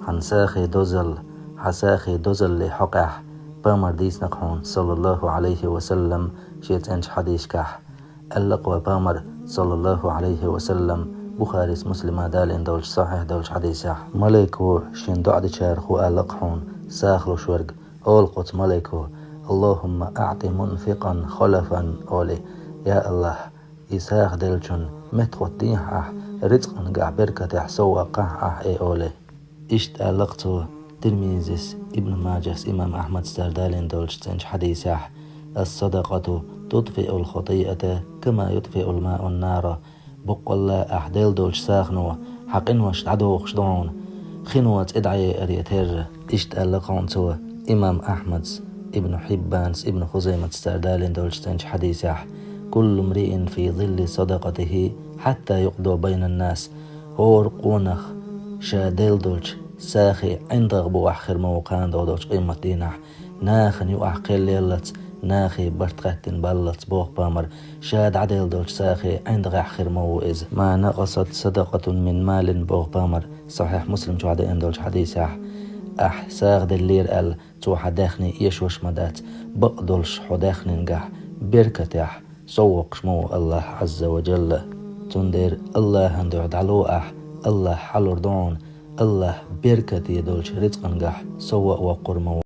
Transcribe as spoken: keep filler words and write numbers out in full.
Хьан сахе дозалла, хьан сахе дозалле хьокъехь, Пайхамар дийцинарг хьуна, саллаллаху Ӏалайхи ва саллам, шен цӀеначу хьадисехь. Аьлла-кх вай Пайхамар, саллаллаху Ӏалайхи ва саллам, Бухарис, Муслима далийна долчу сахьихь долчу хьадисехь: «Малайко шен доӀа дечарах ву», аьлла-кх хьуна саха луш верг. Олу-кх оцу малайко: «Аллахумма аӀти мунфикъан халафан», олий. Я АллахӀ, и саха деллачунна меттахӀотта дехьа ахь, рицкъангахь беркатехь сов а кхахьа ахь, э, олий. Иштта аьлла-кх цо Тирмизис, Ибн Маджас, имам Ахьмадс цара далийна долчу цӀеначу хьадисехь: «Ас-садакъату тутфиул хатиата, кама ютфиул маун нара». Баккъалла ахь делла долчу сахано хьан къинош дӀадохуш ду хьуна, хино цӀе дӀаеаре терра. Иштта аьлла-кх хьуна цо имам Ахьмадс, Ибн Хьиббанс, Ибн Хузайматс цара далийна долчу цӀеначу хьадисехь: «Куллу мриин фи зилли садакъатихи хьатта юкъдо байнан нас». ХӀора къонах ша делла долчу сахе ӀиндагӀ бу ахь хир ма ву кхана догӀу долчу къематдийнахь, нахана юкъахь кхел леллалц, нахе барт хаьттина баллалц, боху Пайхамар, ша дӀаделла долчу сахе ӀиндагӀехь хир ма ву иза. «Ма накъасат садакъатун мин малин», боху Пайхамар, Сахьихь Муслим чохь деана долчу хьадисехь. Ахь саха деллера аьлла, цо хьан даьхни эшош ма дац, бакъдолуш хьо даьхнин гахь беркатехь сов воккхуш ма ву АллахӀ Ӏазза ва Джалла. Цундела АллахӀан дуьхьа дӀало ахь, АллахӀ хьалур ду хьуна, АллахӀ беркате долчу рицкъан гахь сов а воккхур ма ву.